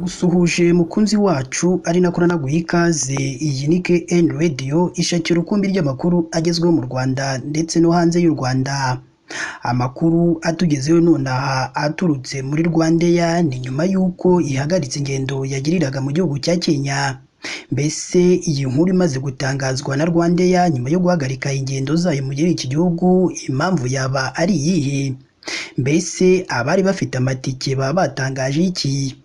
Ndagusuhuje mukunzi wacu ari nako nanaguha ikaze, iyi ni KN Radio ishakira urukumbi ry'amakuru agezweho mu Rwanda ndetse no hanze y'u Rwanda. Amakuru atugezeho nonaha aturutse muri RwandAir ni nyuma y'uko ihagaritse ingendo yagiriraga mu gihugu cya Kenya. Mbese iyi nkuru imaze gutangazwa na RwandAir nyuma yo guhagarika ingendo zayo muri iki gihugu, impamvu yaba ari iyihe? Mbese abari bafite amatike baba batangaje iki?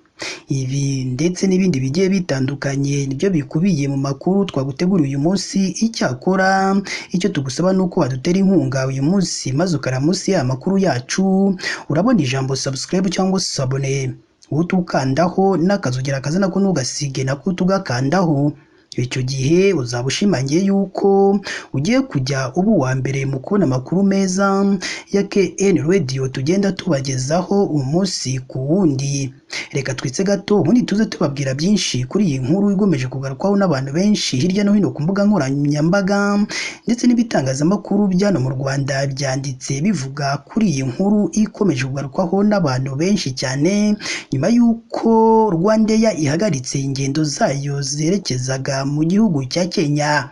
Ibi ndetse n'ibindi bigiye bitandukanye nibyo bikubiye mu makuru twaguteguriye uyu munsi. Icyakora icyo tugusaba ni uko wadutera inkunga uyu munsi maze ukara munsi y'aya makuru yacu, urabona ijambo subscribe cyangwa s'abonner, utukandaho n'akazogera kaza nako ntugasige nako tugakandaho. Icyo gihe uzaba ushimangiye yuko ugiye kujya uba uwa mbere mu kubona amakuru meza ya KN Radio tugenda tubagezaho umunsi ku wundi. Reka twitse gato ubundi tuze tubabwira byinshi kuri iyi nkuru igomeje kugarukwaho n'abantu benshi hirya no hino ku mbuga nkoranyambaga ndetse n'ibitangazamakuru byano mu Rwanda byanditse bivuga kuri iyi nkuru ikomeje kugarukwaho n'abantu benshi cyane nyuma y'uko RwandAir ihagaritse ingendo zayo zerekezaga mu gihugu cya Kenya.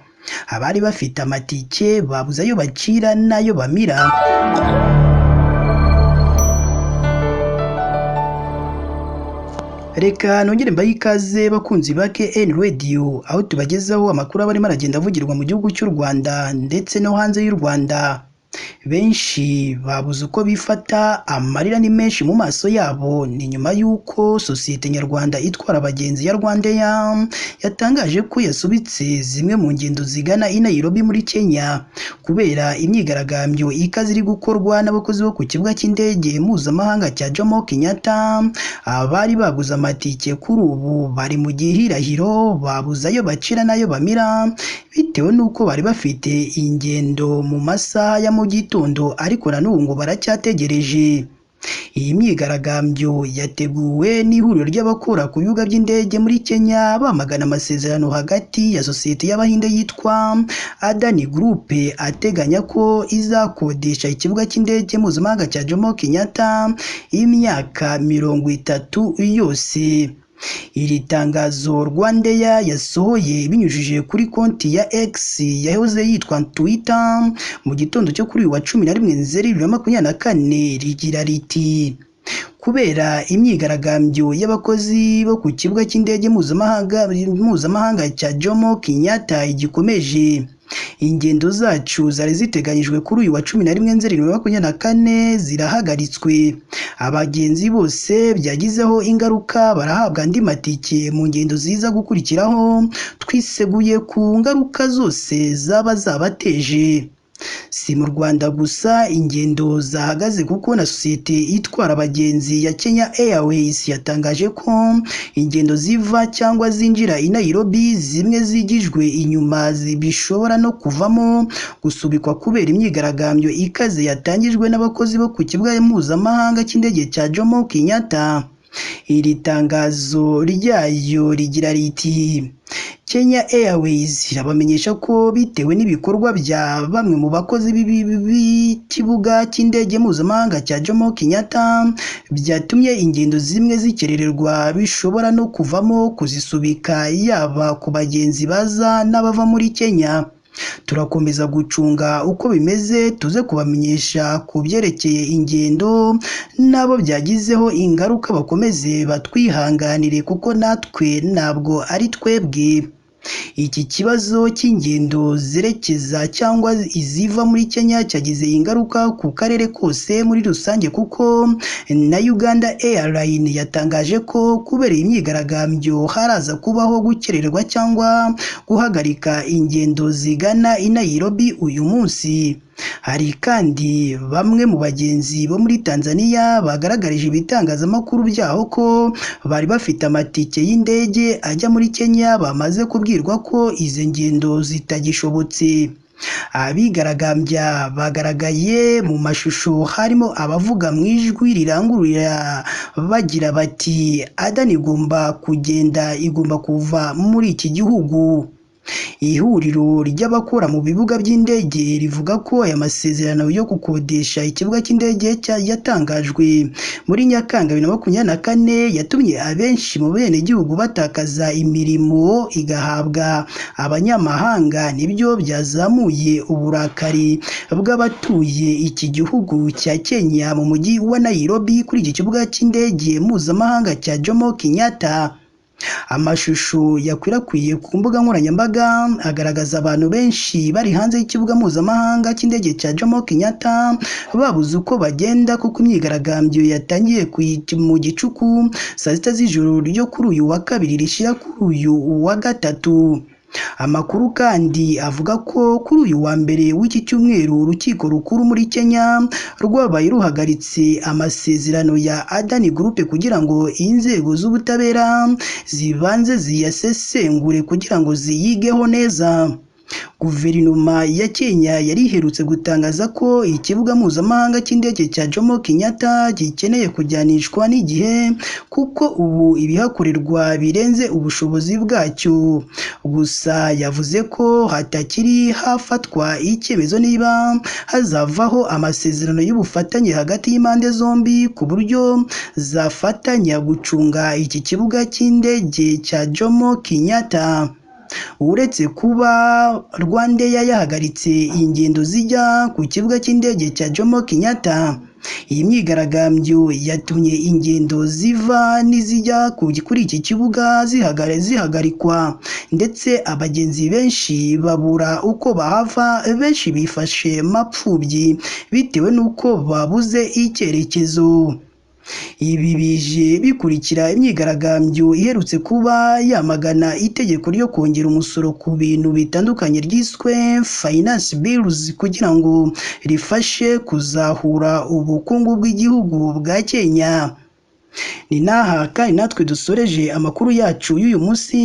Abari bafite amatike babuze ayo bacira n'ayo bamira. Reka nongere mbahe ikaze bakunzi ba KN Radio aho tubagezaho amakuru aba arimo aragenda avugirwa mu gihugu cy'u Rwanda ndetse no hanze y'u Rwanda. Benshi babuze uko bifata, amarira ni menshi mu maso yabo. Ni nyuma y'uko sosiyete nyarwanda itwara abagenzi ya RwandAir yatangaje ko yasubitse zimwe mu ngendo zigana i Nairobi muri Kenya kubera imyigaragambyo ikaze iri gukorwa n'abakozi bo ku kibuga cy'indege mpuzamahanga cya Jomo Kenyatta. Abari baguze amatike kuri ubu bari mu gihirahiro, babuze ayo bacira n'ayo bamira bitewe n'uko bari bafite ingendo mu masaha ya mu gitondo, ariko na n'ubu ngo baracyategereje. Iyi myigaragambyo yateguwe n'ihuriro ry'abakora ku bibuga by'indege muri Kenya bamagana amasezerano hagati ya sosiyete y'Abahinde yitwa Adani Group ateganya ko izakodesha ikibuga cy'indege mpuzamahanga cya Jomo Kenyatta imyaka 30 yose. Iri tangazo RwandAir yasohoye binyujije kuri konti ya X yahoze yitwa Twitter mu gitondo cyo kuri uyu wa 11 Nzeri 2024 rigira riti: kubera imyigaragambyo y'abakozi bo ku kibuga cy'indege mpuzamahanga cya Jomo Kenyatta igikomeje, ingendo zacu zari ziteganyijwe kuri uyu wa 11 Nzeri 2024 zirahagaritswe. Abagenzi bose byagizeho ingaruka barahabwa andi matike mu ngendo ziza gukurikiraho, twiseguye ku ngaruka zose zaba zabateje. Si mu Rwanda gusa ingendo zahagaze kuko na sosiyete itwara abagenzi ya Kenya Airways yatangaje ko ingendo ziva cyangwa zinjira i Nairobi zimwe zigijwe inyuma bishobora no kuvamo gusubikwa kubera imyigaragambyo ikaze yatangijwe n'abakozi bo ku kibuga mpuzamahanga cy'indege cya Jomo Kenyatta. Iri tangazo ryayo rigira riti: Kenya Airways irabamenyesha ko bitewe n'ibikorwa bya bamwe mu bakozi b'ikibuga cy'indege mpuzamahanga cya Jomo Kenyatta byatumye ingendo zimwe zikerererwa bishobora no kuvamo kuzisubika yaba ku bagenzi baza n'abava muri Kenya. Turakomeza gucunga uko bimeze tuze kubamenyesha ku byerekeye ingendo n'abo byagizeho ingaruka bakomeze batwihanganire kuko natwe ntabwo ari twebwe. Iki kibazo cy'ingendo zerekeza cyangwa iziva muri Kenya cyagize ingaruka ku karere kose muri rusange kuko na Uganda Airlines yatangaje ko kubera imyigaragambyo haraza kubaho gukererwa cyangwa guhagarika ingendo zigana i Nairobi uyu munsi. Hari kandi bamwe mu bagenzi bo muri Tanzania bagaragarije ibitangazamakuru byaho ko bari bafite amatike y'indege ajya muri Kenya bamaze kubwirwa ko izi ngendo zitagishobotse. Abigaragambya bagaragaye mu mashusho harimo abavuga mu ijwi rirangurura bagira bati: Adani igomba kugenda, igomba kuva muri iki gihugu. Ihuriro ry'abakora mu bibuga by'indege rivuga ko aya masezerano yo gukodesha ikibuga cy'indege yatangajwe muri Nyakanga 2024 yatumye abenshi mu benegihugu batakaza imirimo igahabwa abanyamahanga, nibyo byazamuye uburakari bw'abatuye iki gihugu cya Kenya mu mujyi wa Nairobi kuri iki kibuga cy'indege mpuzamahanga cya Jomo Kenyatta. Amashusho yakwirakwiye ku mbuga nkoranyambaga agaragaza abantu benshi bari hanze y'ikibuga mpuzamahanga cy'indege cya Jomo Kenyatta babuze uko bagenda kuko imyigaragambyo yatangiye mu gicuku saa sita z'ijoro ryo kuri uyu wa kabiri rishyira kuri uyu wa gatatu. Amakuru kandi avuga ko kuri uyu wa mbere w'iki cyumweru urukiko rukuru muri Kenya rwabaye ruhagaritse amasezerano ya Adani Group kugira ngo inzego z'ubutabera zibanze ziyasesengure kugira ngo ziyigeho neza. Guverinoma ya Kenya yari iherutse gutangaza ko ikibuga mpuzamahanga cy'indege cya Jomo Kenyatta gikeneye kujyanishwa n'igihe kuko ubu ibihakorerwa birenze ubushobozi bwacyo. Gusa yavuze ko hatakiri hafatwa icyemezo niba hazavaho amasezerano y'ubufatanye hagati y'impande zombi ku buryo zafatanya gucunga iki kibuga cy'indege cya Jomo Kenyatta. Uretse kuba Rwandair yahagaritse ingendo zijya ku kibuga cy'indege cya Jomo Kenyatta, iyi myigaragambyo yatumye ingendo ziva n'izijya kuri iki kibuga zihagarikwa, ndetse abagenzi benshi babura uko bahava, benshi bifashe mapfubyi bitewe n'uko babuze icyerekezo. Ibi bije bikurikira imyigaragambyo iherutse kuba yamagana itegeko ryo kongera umusoro ku bintu bitandukanye ryiswe Finance Bills kugira ngo rifashe kuzahura ubukungu bw'igihugu bwa Kenya. Ni n'aha kandi natwe dusoreje amakuru yacu y'uyu munsi.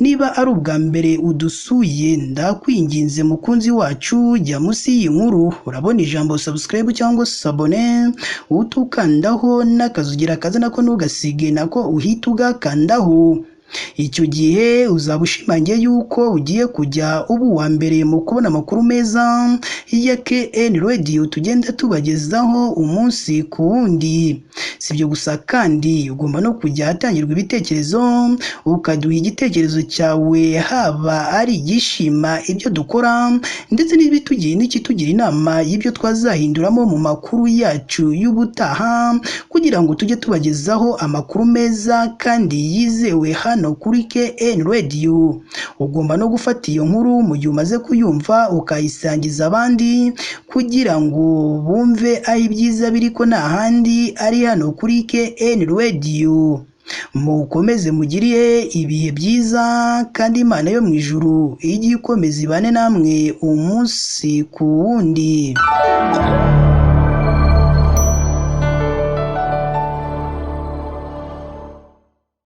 Niba ari ubwa mbere udusuye, ndakwinginze mukunzi wacu, jya munsi y'iyi nkuru urabona ijambo subscribe cyangwa s'abonner, utukandaho n'akazugira kaza nako ntugasige nako uhita ugakandaho. Icyo gihe uzaba ushimangiye yuko ugiye kujya uba uwa mbere mu kubona amakuru meza ya KN Radio tugenda tubagezaho umunsi ku wundi. Si ibyo gusa kandi ugomba no kujya ahatangirwa ibitekerezo ukaduha igitekerezo cyawe, haba ari igishima ibyo dukora ndetse n'ikitugira inama y'ibyo twazahinduramo mu makuru yacu y'ubutaha, kugira ngo tujye tubagezaho amakuru meza kandi yizewe hano kuri KN Radio. Ugomba no gufata iyo nkuru mu gihe umaze kuyumva ukayisangiza abandi kugira ngo bumve aho ibyiza biri ko nta handi ari hano kuri KN Radio. Mukomeze mugire ibihe byiza kandi Imana yo mu ijuru ijye ikomeza ibane namwe umunsi ku wundi.